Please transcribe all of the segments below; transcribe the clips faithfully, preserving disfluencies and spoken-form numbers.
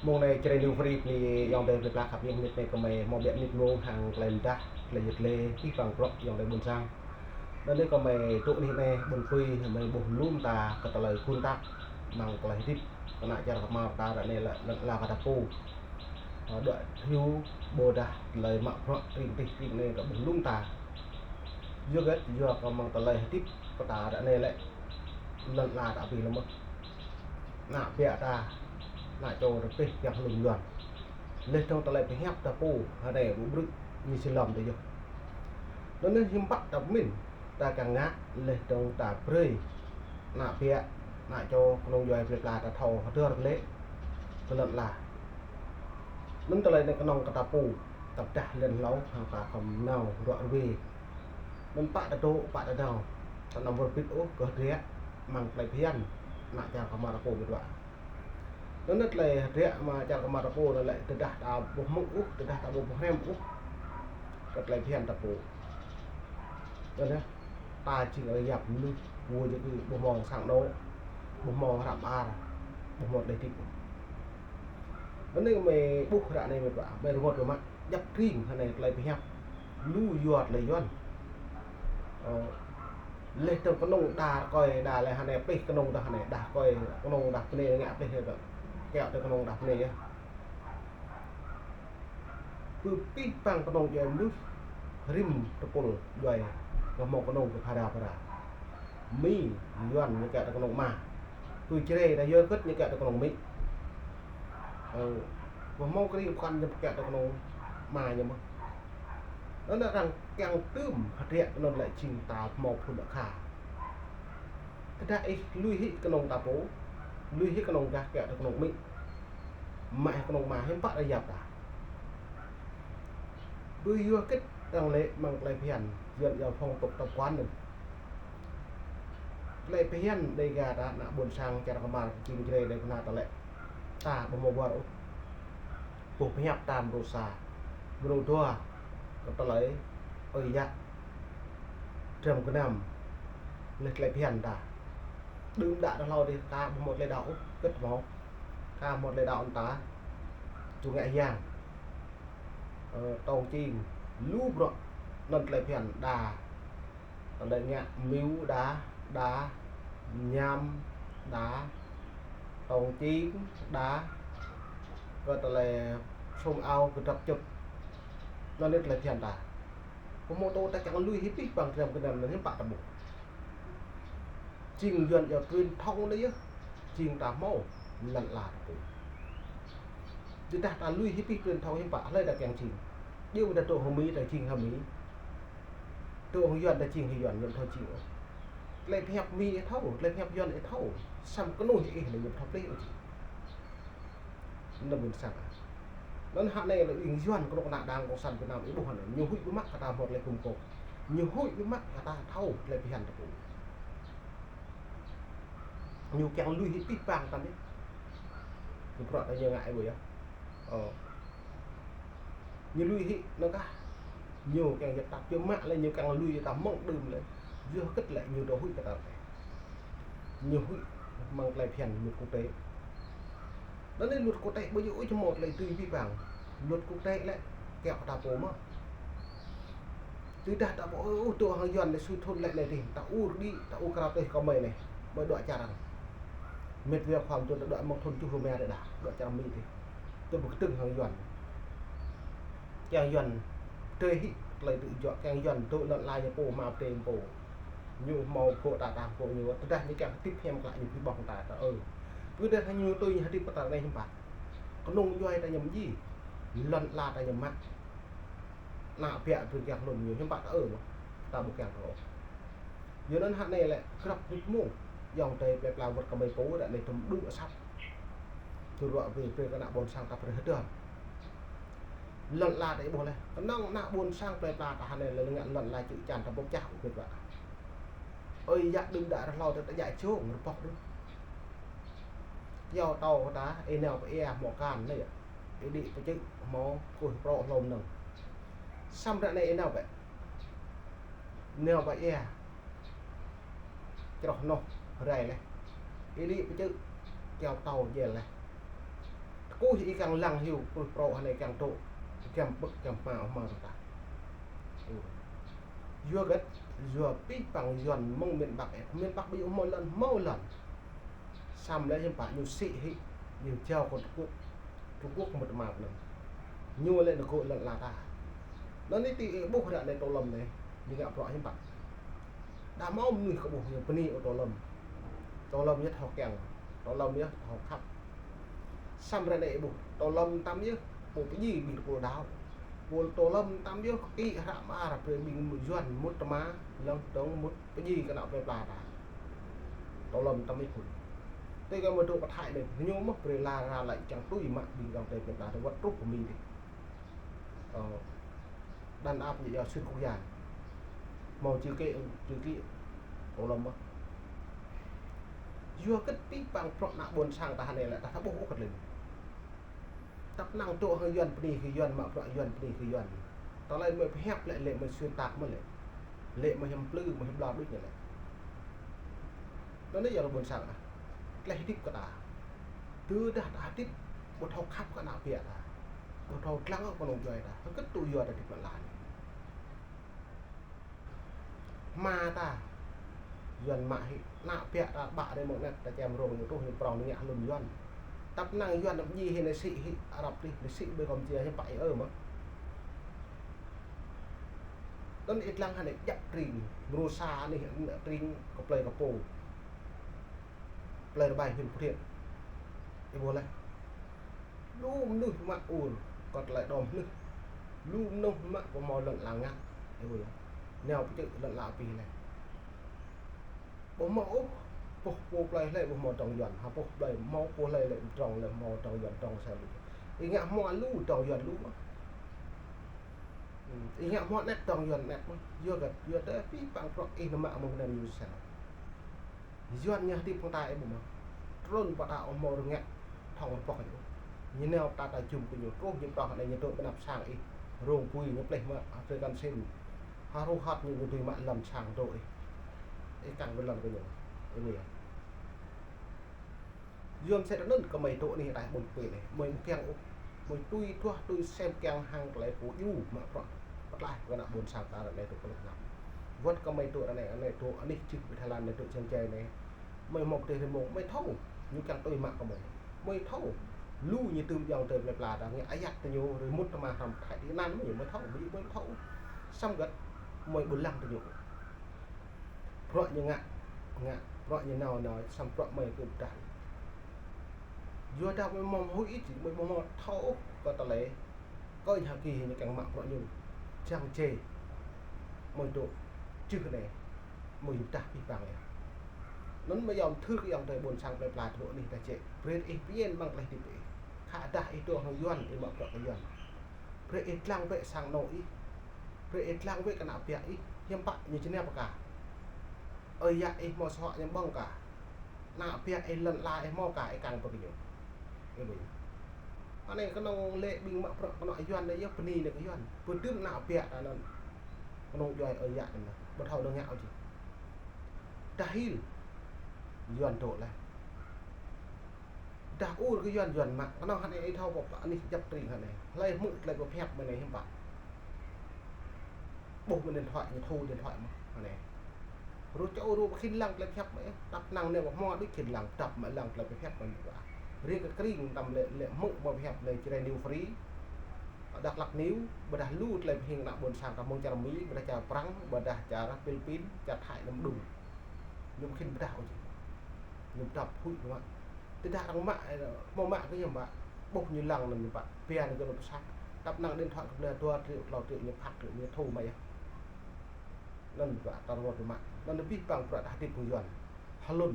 Mông anai Jrai New Free bơni ayŏng adơi plơi pla khăp hiam, mơnit anai gơmơi hmâo ƀiă mơnit mông hăng tơlơi mơdah, tơlơi yăt lĕ, abih bang bruă ayŏng adơi ƀôn sang. Anŭn anai gơmơi dŏ anih anai ƀôn tui, gơmơi ƀuh lu mơta kơ tơlơi kơnang đăp, amăng tơlơi hơdip kơ ană čar Kmar ta ră anai lĕ, lŏn ala kơ ta pô. Ơ, đuaĭ hyu ƀôdah tơlơi mă bruă tring tih tring anai kơ ƀuh lu mơta. Yua hơget? Yua kơ amăng tơlơi hơdip kơ ta ră anai lĕ, lŏn ala ta abih lơmơ̆t. Ană ƀă ta, ană čô ta pĕh kiăng hlŭng Yuan. Laih dơ̆ng tơlơi pơhiăp ta pô, hơdai ƀu brư̆, ñu si lŏm ta yơh. Anŭn anai hiư̆m pă ta pơmĭn, ta kiăng ngă, laih dơ̆ng ta brơi ană ƀă, ană čô, kơnung djuai plơi pla ta thâo hơdơr lĕ kơ lŏn ala. Anŭn tơlơi anai kơnơ̆ng kơ ta pô, ta pơdah lŏn hlâo, hăng ta khŏm nao ruă rơwe. Anŭn pă ta dŏ, pă ta nao, ta anăm wơr bĭt ôh kơ hơdră amăng tơlơi phiăn ană čar Kmar ta pô mơ̆n wa. Anŭn tơlơi hơdră amăng čar Kmar ta pô anŭn lĕ, tơdah ta ƀu hmư̆ ôh, tơdah ta ƀu pơhrăm ôh kơ tơlơi phiăn ta pô. Anŭn yơh, ta jing rơyap mơnuih, ƀu djơ̆ kơ ƀu hmâo sang anŏ, ƀu hmâo hră ƀar, ƀu hmâo tơlơi hơdip. Anŭn anai gơmơi ƀuh ră anai mơ̆n wa, gơmơi rơngot biă mă, djŏp tring hơnai tơlơi pơhiăp lu yua tơlơi Yuan. Ơ, laih dơ̆ng kơnung đa rơkơi, đa lĕ hơnai pĕh kơnung đa hơnai, đa rơkơi kơnung đa bơnai ngă pĕh kơ, kiaŏ tơ kơnung đa bơnai yơh. Pơ abih bang kơnung djuai mơnuih, rĭm tơpul djuai, gơmơi hmâo kơnung kơ phara phara. Mi, Yuan ñu kiaŏ tơ kơnung Ama. Pơ Jrai ta yua hơget ñu kiaŏ tơ kơnung Mi. Ơ, gơmơi hmâo kơ ri pơkŏn ñu kiaŏ tơ kơnung Ama ñu mơ̆n. Anŭn arăng kiăng tơm hơdră kơ anŭn lĕ jing ta hmâo phŭn akha. Tơdah ih lui hĭ kơnung ta pô, lui hĭ kơnung gah kiaŏ tơ kơnung Mi. Mă kơnung Ama hiư̆m pă rơyap ta. Ƀu yua hơget arăng lĕ amăng tơlơi phiăn, Yuan iâu phong tục tập quán anŭn. Tơlơi phiăn Dêga ta ană ƀôn sang čar Kmar, jing Jrai dêh pơna ta lĕ, ta ƀu hmâo wơr ôh. Ƀuh pơhiăp ta mrô sa, mrô dua, kơ tơlơi ơi yă, dram gơnam, laih tơlơi phiăn ta. Đưm đă ta hlâo dih, ka ƀu hmâo tơlơi đaŏ ôh, hơget hmâo. Ka hmâo tơlơi đaŏ ta, ču ngă yang, ơ, tong čing, lu bruă, anŭn tơlơi phiăn đa. Tơlơi ngă mơyŭ đa, đa, mơñam đa, tong čing đa, kơ tơlơi sum ao kơ drăp čŭt. Anŭn anai tơlơi phiăn ta. Pơhmô tô ta kiăng lui hĭ abih bang dram gơnam anŭn hiư̆m pă ta ƀuh. Jing Yuan iâu truyền thống anai yơh, jing ta hmâo lŏn ala ta pô. Tơdah ta lui hĭ abih truyền thống hiư̆m pă, hlơi ta kiăng jing. Djơ̆ ƀu ta dŏ hăng Mi ta jing hăng Mi. Dŏ hăng Yuan ta jing hăng Yuan, Yuan thâo jing ôh. Tơlơi pơhiăp Mi ih thâo, tơlơi pơhiăp Yuan ih thâo. Samơ̆ kơnuih ih anai Yuan thâo plih ôh jing. Anŭn ƀôn sang. Anŭn hă anai lĕ ƀing Yuan kơnuk kơna Đảng Cộng sản Việt Nam ih ƀuh anai. Ñu huĭ biă mă kơ ta hmâo tơlơi gum gôp. Ñu huĭ biă mă kơ ta thâo tơlơi phiăn ta pô. Ñu kiăng lui hĭ abih bang ta anai. Ñu bruă ta ñu ngă ih ƀuh yơh. Ơ. Ñu lui hĭ anŭn kah. Ñu kiăng djăp ta biă mă lĕ, ñu kiăng lui ta mơ̆ng đưm lĕ. Yua hơget lĕ ñu dŏ huĭ kơ ta lĕ. Ñu huĭ amăng tơlơi phiăn luật quốc tế. Anŭn anai luật quốc tế ƀu djơ̆ ôh hmâo tơlơi tui abih bang. Luật quốc tế lĕ kiaŏ kơ ta pô mơ̆n. Tơdah ta ƀu ôh dŏ hăng Yuan lĕ sui thŭn lĕ anai dih, ta ur đĭ, ta ur krao tơlơi kơ gơmơi anai. Ƀơi dŏ čar arăng. Mĕt wa khua mơ̆n tŭ ta dŏ mơ̆ng thŭn tơjuh rơma đĕ đah, dŏ čar Mi dih. Tŭ ƀu kơdơ̆ng hăng Yuan. Kiăng Yuan tui hĭ tơlơi tŭ juă, kiăng Yuan dŏ lŏn ala ñu pô, hmâo pơtê pô. Ñu hmâo gŏ ta tah gŏ ñu, tơdah ñu kiăng hơdip hiam klă ñu pơhiăp ta, ta ơ. Pơdah ñu tui ñu hơdip kơ ta anai hiư̆m pă. Kơnung djuai ta ñu mơji, lŏn ala ta ñu mă. Ană ƀă brơi kiăng hlŭn ñu hiư̆m pă ta ơ mơ̆n. Ta ƀu kiăng ôh. Yua anŭn hă anai lĕ grăp mơnit mông, ayŏng adơi plơi pla wơ̆t gơmơi pô ră anai tơm đŭng asăp. Tơlơi ruă brơi brơi kơ ană ƀôn sang ta brơi hơdơr. Lŏn ala ta ih ƀuh lĕ, kơnơ̆ng ană ƀôn sang plơi pla ta hă anai lĕ ngă lŏn ala čư̆ čan ta ƀuh čah ƀu hơget wa. Ơi yă đưm đă rơhlâo ta ta djă jông rơbŏk đưm. Kiaŏ tâo ta, ih nao pơ ia hmâo kan anai yơh. Ih đĭ pơ čư̆ hmâo kuih prŏ hlô mơnơ̆ng. Samơ̆ ră anai ih nao pơ, nao pơ ia. Čroh noh rai laih. Ih đĭ pơ čư̆, kiaŏ tâo djel laih. Ƀuh ih kiăng lăng hyu, ƀuh prŏ hơnai kiăng tŏ, kiăng pơ̆k, kiăng hmua, hmua tah. Yua hơget, yua pih păng Yuan mơ̆ng miền Bắc ĕp. Miền Bắc ƀu hmâo lŏn, hmâo lŏn. Samơ̆ lĕ hiư̆m pă ñu sĭ hĭ, ñu jao kơ Trung Quốc. Trung Quốc mŭt mă pơ anŭn. Ñu lĕ nơgŏ lŏn ala ta. Anŭn anai tui ih ƀuh ră anai Tô Lâm anai, ñu ngă bruă hiư̆m pă. Đa hmâo mơnuih kơ ƀuh ñu bơni ôh Tô Lâm. Tô Lâm yơh thâo kiăng, Tô Lâm yơh thâo khăp. Samơ̆ ră anai ƀuh, Tô Lâm tam yơh, pô pơjing ƀing tơpul đaŏ. Pô Tô Lâm tam yơh, kĭ hră mơar, brơi ƀing Yuan mŭt tơma, lăng dŏng mŭt pơjing kơ ană plơi pla ta. Tô Lâm tam yơh phŭn. Tui kơ mơ̆ dŏ pơ Thái anai, ñu mơ̆ brơi la ra lĕ čang tui mă ƀing dŏng tơi plơi pla ta wơ̆t truh pơ Mi dih. Ơ, đàn áp ñu yua xuyên quốc gia. Hmâo chữ ký, chữ ký Tô Lâm mơ̆. Yua hơget pih păng bruă ană ƀôn sang ta hơnai lĕ ta thâo ƀuh ôh kơt lĕ. Tăp năng tŏ hăng Yuan bơni kơ Yuan, mă bruă Yuan bơni kơ Yuan. Tơlơi mơi pơhiăp lĕ, lĕ mơi xuyên tạc mơ̆ lĕ. Lĕ mơi hiam plư, mơi hiam ƀlŏr đôč ñu lĕ. Anŭn yơh ƀôn sang ah. Tơlơi hơdip kơ ta. Tơdah ta hơdip, ƀu thâo khăp kơ ană ƀiă ta. Ƀu thâo lăng kơ kơnung djuai ta. Hơget tŭ yua ta hơdip mă lăn. Hmua ta. Yuan mă hĭ, ană ƀiă ta ƀă rai mơ̆ng anet ta čem rông ñu truh ñu prŏng ñu ngă hlŭn Yuan. Tăp năng Yuan pơjing hĭ anai sĭ hĭ, Arab dih, anai sĭ ƀơi Kampuchia hĭ pă ih ơ mơ̆. Anŭn ih lăng hơnai djăp tring, mrô sa anai tring kơ plơi kơ pô. Plơi Rơbai huyện Phú Thiện. Ih ƀuh lĕ. Lu mơnuih mă ur, kơ tơlơi đom mơnuih. Lu mơnuih mă ƀu hmâo lŏn ala ngă. Ih ƀuh lĕ. Nao pơčeh lŏn ala pih lĕ. Ƀu hmâo ôh, pô pô plơi hlơi ƀu hmâo dŏng Yuan, ha pô plơi hmâo pô hlơi lĕ dŏng lĕ hmâo dŏng Yuan dŏng sa lu. Ih ngă hmâo lu dŏng Yuan lu mơ̆. Hmm, ih ngă hmâo anet dŏng Yuan anet mơ̆. Yua hơget, yua tơ pih păng bruă ih nao mă mơ̆ng anŭn ñu sa. Yuan ñu hơdip hăng ta ih ƀuh mơ̆. Trŭn pơ ta ƀu hmâo rơngiă thŏng rơbŏk ñu. Ñu nao pơ ta ta jum kơ ñu, truh ñu pơđŏh anai ñu dŏ ƀơi anăp sang ih. Rông apui ñu pleh mă, hơdrơi kăn sim. Hơruh hăt ñu ñu dưi mă lŏn sang dŏ ih. Ih kiăng ƀơi lŏn kơ ñu. Ih ƀuh yơh. Yuan sĕt anŭn kơ mơi dŏ anih ataih ƀôn pê anai. Mơi ƀu kiăng ôh. Mơi tui duah tui sem kiăng hăng tơlơi pô djru mă bruă pơtlaih kơ ană ƀôn sang ta ră anai dŏ pơluk anăp. Wơ̆t kơ mơi dŏ ră anai, anai dŏ anih čư̆ ƀơi Thái Lan anai dŏ čang čai anai. Mơi hmâo pơdih rơmông, mơi thâo. Ñu kiăng tui mă kơ mơi. Mơi thâo. Lu ñu tŭm dŏng tơi plơi pla ta ngă ayăt tơ ñu, rơmut tơma hrăm Thái ti anăn mơi, mơi thâo, mơi, mơi thâo. Samơ̆ hơget, mơi ƀu lăng tơ ñu. Bruă ñu ngă, ngă, bruă ñu nao, nao, samơ̆ bruă mơi kơ pơdah. Yua dah mơi hmâo huĭ ih, mơi ƀu hmâo thâo ôh kơ tơlơi. Kơ ñu hơki ñu kiăng mă bruă ñu. Čang čê. Mơi dŏ čư̆ anai. Mơi yŭp dah pih păng yơh. Anŭn mơi yom thưr kơ yom tơi ƀôn sang plơi pla dŏ anih ta čĕ. Brơi ih pơñen ƀăng tơlơi hơdip ih. Khă dah ih dŏ hăng Yuan, ih mă bruă kơ Yuan. Brơi ih lăng bĕ sang anŏ ih. Brơi ih lăng bĕ kơ ană ƀiă ih. Hiư̆m pă ñu jơnap kah. Ơi yă ih hmâo sơhŏ ñu ƀơ̆ng kah. Ană ƀiă ih lŏn ala ih hmâo kah ih kiăng pơ kơ ñu. Ih ƀuh. Anai kơnơ̆ng lĕ ƀing mă bruă kơnơ̆ng Yuan anai yơh bơni anai kơ Yuan. Pơdơ̆ng ană ƀiă ta anŭn. Kơnơ̆ng djuai ơi yă anŭn. Ƀu thâo nao ngă ôh či. Dah hil. Yuan dŏ lĕ. Dah ur kơ Yuan, Yuan mă. Kơnơ̆ng hơnai ih thâo pơ anih djăp tring hơnai. Hlơi hmư̆ tơlơi pơhiăp mơi anai hiư̆m pă. Ƀuh mơi điện thoại, ñu thu điện thoại mơ̆n. Hơnai. Rơ̆ čô rơ̆ pơkhĭn lăng tơlơi pơhiăp mơi. Tăp năng anai ƀu hmâo đôč khĭn lăng, tăp mă lăng tơlơi pơhiăp mơi ƀu. Riêng kơ tring tăm lĕ, lĕ hmư̆ mơi pơhiăp lĕ Jrai News Free. Dak Lak News, ƀôdah lu tơlơi pơhing ană ƀôn sang ta mơ̆ng čar Mi, ƀôdah čar Prăng, ƀôdah čar Philippin, čar Thái anăm đŭng. Ñu pơkhĭn pơdah ôh či. Ñu pơdah huĭ mă. Tơdah arăng mă, ơ, hmâo mă kơ ñu mă. Ƀuh ñu lăng anŭn ñu mă. Pia anŭn kơ ñu pơsat. Tăp năng điện thoại kơ plơi dua triệu, klâo triệu ñu phạt triệu ñu thu mă yơh. Anŭn mă, ta rơngot mă. Anŭn pih păng bruă ta hơdip hăng Yuan. Hlŭn.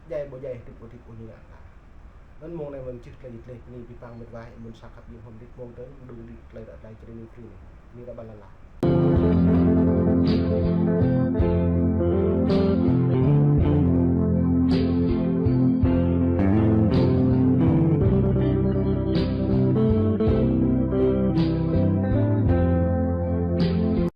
Djai ƀu djai hơdip ƀu hơdip ôh ñu ngă ta. Anŭn mơ̆ng anai mơ̆n čih tơlơi jơt leh bơni pih păng mĕt wa ƀôn sang khăp jing hom hơdip mơ̆ng tơ̆ng đŭng đĭ tơlơi ră anai Jrai News Free anai. Bơni ră ƀai lala.